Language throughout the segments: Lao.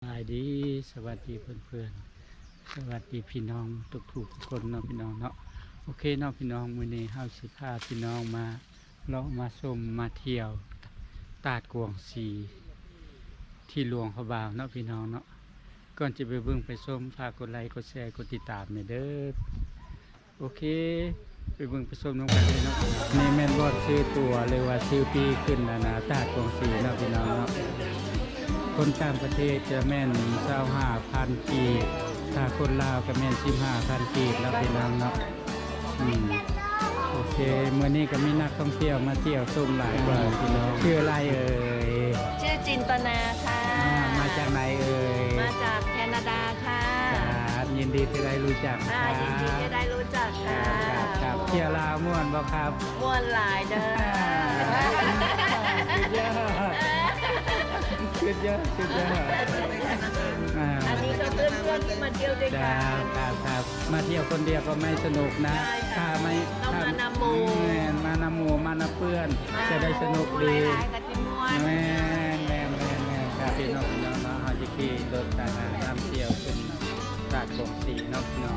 ສະບາຍດີ ສະຫວັດດີເພື່ອນໆ ສະຫວັດດີພີ່ນ້ອງທຸກໆຄົນເນາະ ພີ່ນ້ອງເນາະ. ໂອເຄເນາະ ພີ່ນ້ອງ, ມື້ນີ້ເຮົາຊິພາພີ່ນ້ອງມາ ເລາະມາຊົມມາທ່ຽວຕາດກວາງຊີ ທີ່ຫຼວງພະບາງເນາະ ພີ່ນ້ອງເນາະ. ກ່ອນຈະໄປເບິ່ງໄປຊົມ ຝາກກົດໄລ ກົດແຊ ກົດຕິດຕາມແດ່ເດີ້. ໂອເຄ ໄປເບິ່ງໄປຊົມນຳກັນເລີຍເນາະ. ນີ້ແມ່ນບ່ອນຊື້ຕົ໋ວ ຫຼືວ່າຊື້ປີ້ຂຶ້ນອັນນາ ຕາດກວາງຊີເນາະ ພີ່ນ້ອງເນາະ. ຄົນຕ່າງປະເທດຈະແມ່ນຊາວຫ້າພັນກີບ, ຖ້າຄົນລາວກໍແມ່ນສິບຫ້າພັນກີບເນາະ ພີ່ນ້ອງເນາະ. ອືມ ໂອເຄ ມື້ນີ້ກໍມີນັກທ່ອງທ່ຽວມາທ່ຽວຊົມຫຼາຍກວ່າ ພີ່ນ້ອງ. ຊື່ອະໄລເອີຍ? ຊື່ຈິນຕະນາຄ່ະ. ອ່າ ມາຈາກໃນເອີຍ? ມາຈາກແຄນາດາຄ່ະ. ຄລັບ ຍິນດີທີ່ໄດ້ຮູ້ຈັກ. ອ່າ ຍິນດີທີ່ໄດ້ຮູ້ຈັກຄ່ະ. ຄັບ ຄັບ ທ່ຽວລາວມ່ວນບໍ່ຄັບ? ມ່ວນຫຼາຍເດີ້. ສຸດຍອດ ສຸດຍອດ ສຸດຍອດ. ອ່າ ອັນນີ້ກໍເພື່ອນໆທີ່ມາທ່ຽວດ້ວຍກັນ. ຄັບ ຄັບ ມາທ່ຽວຄົນດຽວກໍໄມ່ສະໜຸກນະ. ໃຊ່ ຖ້າໄມ່ ຕ້ອງມານຳໝູ່. ແມ່ນ ມານຳໝູ່ ມານຳເພື່ອນ ອ່າ ຈະໄດ້ສະໜຸກດີ. ໝູ່ຫຼາຍໆກໍຊິມ່ວນ. ແມ່ນ ແມ່ນ ແມ່ນ ແມ່ນ. ຄັບ ພີ່ນ້ອງ ພີ່ນ້ອງເນາະ, ເຮົາຈະຂີ່ລົດນຳທ່ຽວຂຶ້ນຕາດກວາງຊີເນາະ ພີ່ນ້ອງ.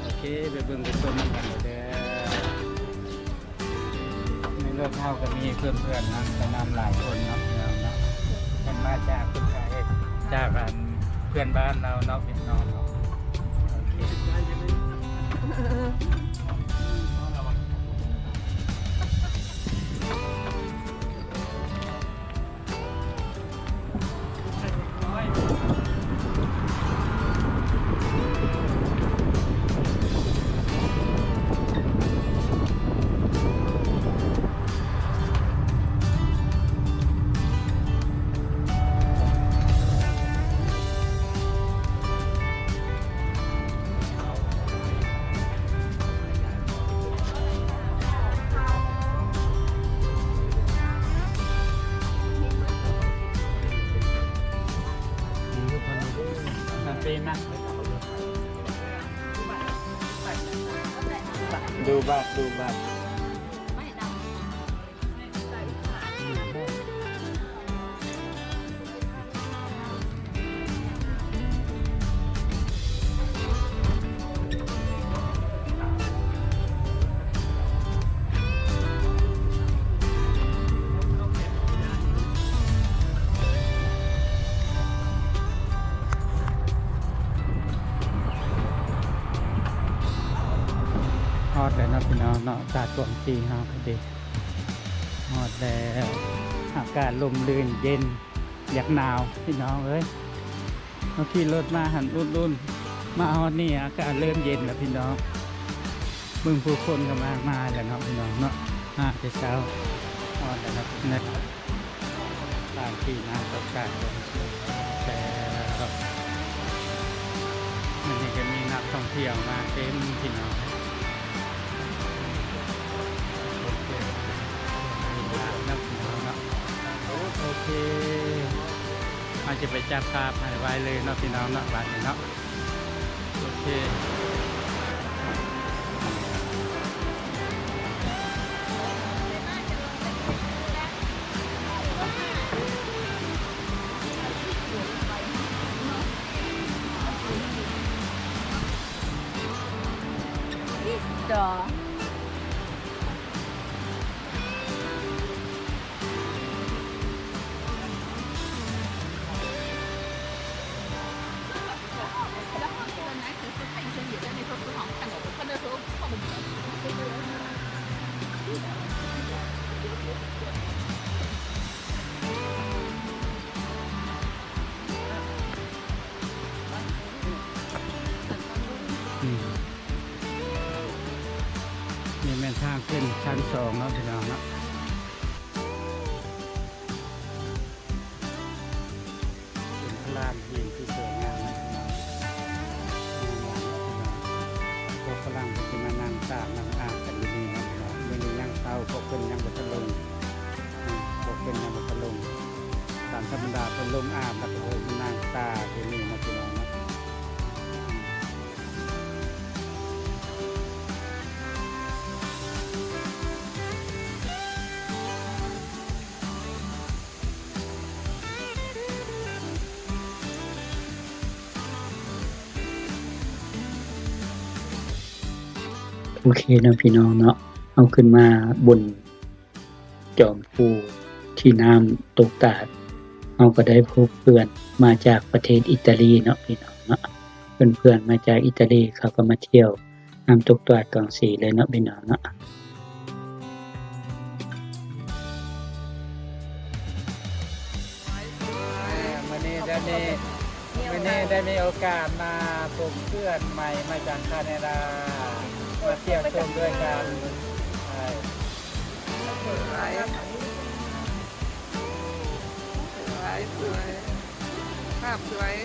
ໂອເຄ ໄປເບິ່ງໄປຊົມນຳກັນເດີ. ໃນລົດເຮົາກໍມີເພື່ອນໆນຳ ກໍນຳຫຼາຍຄົນເນາະ ພີ່ນ້ອງເນາະ. ເພິ່ນມາຈາກພຸ້ນ ຈາກ ຈາກອັນເພື່ອນບ້ານລາວເນາະ ພີ່ນ້ອງເນາະ. ໂອເຄ ດູບັດ ດູບັດ. ຮອດແລ້ວເນາະ ພີ່ນ້ອງເນາະ, ຕາດກວາງຊີເຮົາກໍດີ. ຮອດແລ້ວ ອາກາດລົມລື່ນເຢັນ ຢາກໜາວພີ່ນ້ອງເອີຍ. ເຮົາຂີ່ລົດມາຫັ້ນອຸ່ນໆ ມາຮອດນີ້ອາກາດເລີ່ມເຢັນແລ້ວພີ່ນ້ອງ. ເບິ່ງຜູ້ຄົນກໍມາ ມາແລ້ວເນາະພີ່ນ້ອງເນາະ, ມາແຕ່ເຊົ້າ. ຮອດແລ້ວເນາະ ສະຖານທີ່ນ້ຳຕົກຕາດກວາງຊີ. ແຕ່ມື້ນີ້ກໍມີນັກທ່ອງທ່ຽວມາເຕັມພີ່ນ້ອງ. ໂອເຄ ເນາະ ໂອເຄ ເຮົາຈະໄປຈັບພາບໃຫ້ໄວເລີຍເນາະ ພີ່ນ້ອງເນາະ ບາດນີ້ເນາະ. ໂອເຄ ອືມ ນີ້ແມ່ນທາງຂຶ້ນຊັ້ນສອງເນາະ ພີ່ນ້ອງເນາະ. ເປັນລານຫີນທີ່ສວຍງາມເນາະ ພີ່ນ້ອງ. ງາມຫຼາຍເນາະ ພີ່ນ້ອງ. ພວກຝຣັ່ງເພິ່ນຊິມານັ່ງຕາກ ນັ່ງອາບກັນຢູ່ນີ້ເນາະ ພີ່ນ້ອງ. ມື້ນີ້ຍັງເຊົ້າ ພວກເພິ່ນຍັງບໍ່ທັນລົງ. ອືມ ພວກເພິ່ນຍັງບໍ່ທັນລົງ. ຕາມທຳມະດາເພິ່ນລົງອາບ ແລ້ວກໍເພິ່ນມານັ່ງຕາກຢູ່ນີ້ເນາະ ພີ່ນ້ອງເນາະ. ໂອເຄເນາະພີ່ນ້ອງເນາະ, ເຮົາຂຶ້ນມາບົນຈອມພູທີ່ນ້ຳຕົກຕາດ, ເຮົາກໍໄດ້ພົບເພື່ອນມາຈາກປະເທດອີຕາລີເນາະພີ່ນ້ອງເນາະ. ເພື່ອນໆມາຈາກອີຕາລີ ເຂົາກໍມາທ່ຽວນ້ຳຕົກຕາດກາງເຊເລີຍເນາະພີ່ນ້ອງເນາະ. ມື້ນີ້ໄດ້ມີ ມື້ນີ້ໄດ້ມີໂອກາດມາພົບເພື່ອນໃໝ່ມາຈາກຄານາດາ ມາທ່ຽວຊົມດ້ວຍກັນ. ສວຍ ສວຍ ສວຍ ພາບສວຍ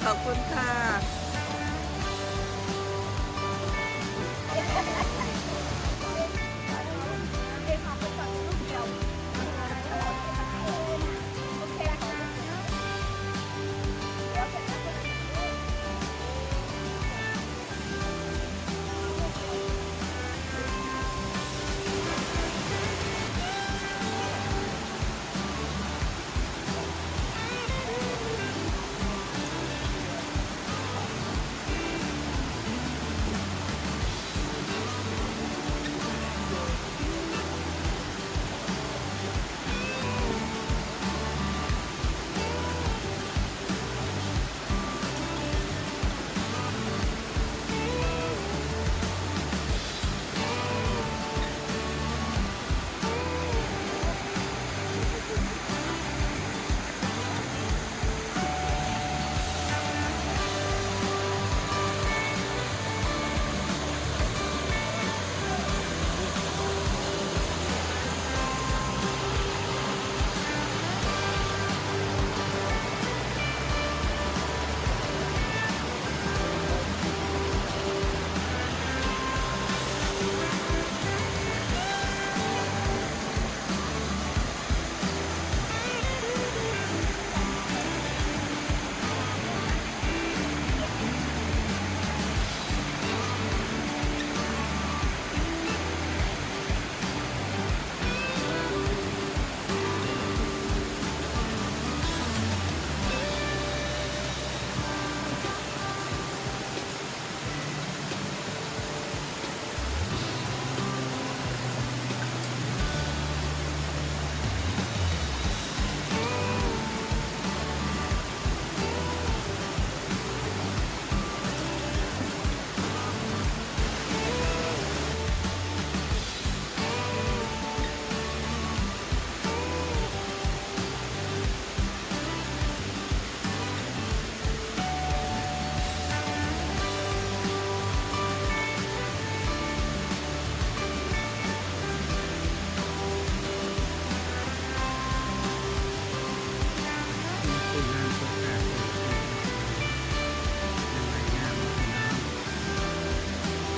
ຂອບຄຸນຄ່ະ.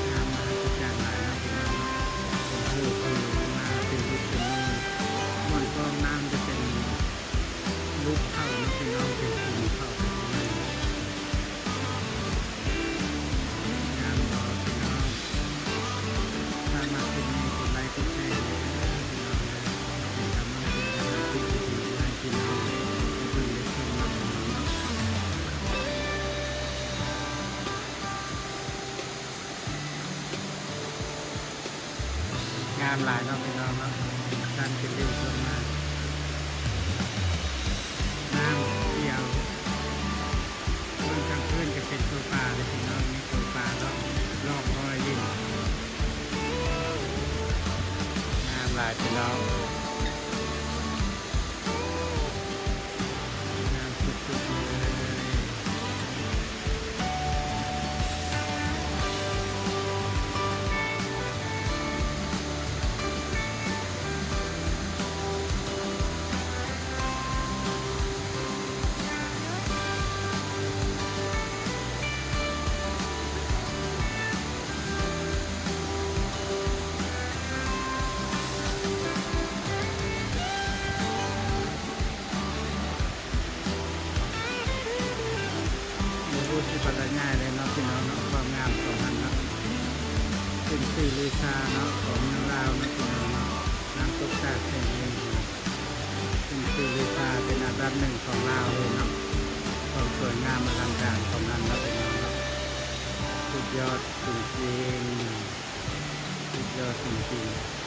ງາມມະຫັດສະຈັນຫຼາຍເນາະພີ່ນ້ອງເນາະ. ເພິ່ນເລີກຄືມາເປັນລຸກເປັນໂມງ ບ່ອນກອງນ້ຳຈະເປັນລຸກເຂົ້າເນາະພີ່ນ້ອງ ເປັນຂຸມເຂົ້າ. ງາມບໍ່ພີ່ນ້ອງ? ຖ້າມັກຄລິບນີ້ກົດໄລກົດແຊແດ່ເດີພີ່ນ້ອງເດີ ເປັນກຳລັງໃຈໃນການເຮັດຄລິບດີໆໃຫ້ພີ່ນ້ອງໄດ້ເບິ່ງໄດ້ຊົມເນາະພີ່ນ້ອງເນາະ. ງາມຫຼາຍເນາະພີ່ນ້ອງເນາະ, ສັນເປັນລິ້ວລົງມາ ນ້ຳຂຽວ. ເບິ່ງທາງພື້ນກໍເປັນໂຕປາເລີຍພີ່ນ້ອງ, ມີໂຕປາເນາະ ລ່ອງລອຍຫຼິ້ນ. ງາມຫຼາຍພີ່ນ້ອງ. ງາມສຸດໆເລີຍ. ບໍ່ຮູ້ຊິບັນລະຍາຍໄດ້ເນາະພີ່ນ້ອງເນາະ, ຄວາມງາມຂອງມັນເນາະ ເປັນຊື່ລືຊາເນາະ ຂອງເມືອງລາວເນາະພີ່ນ້ອງເນາະ. ນ້ຳຕົກຕາດແຫ່ງນີ້ເປັນຊື່ລືຊາ ເປັນອັນດັບໜຶ່ງຂອງລາວເລີຍເນາະ, ຄວາມສວຍງາມອະລັງການຂອງມັນເນາະພີ່ນ້ອງເນາະ. ສຸດ ຍອດຈິງໆ ສຸດຍອດຈິງໆ.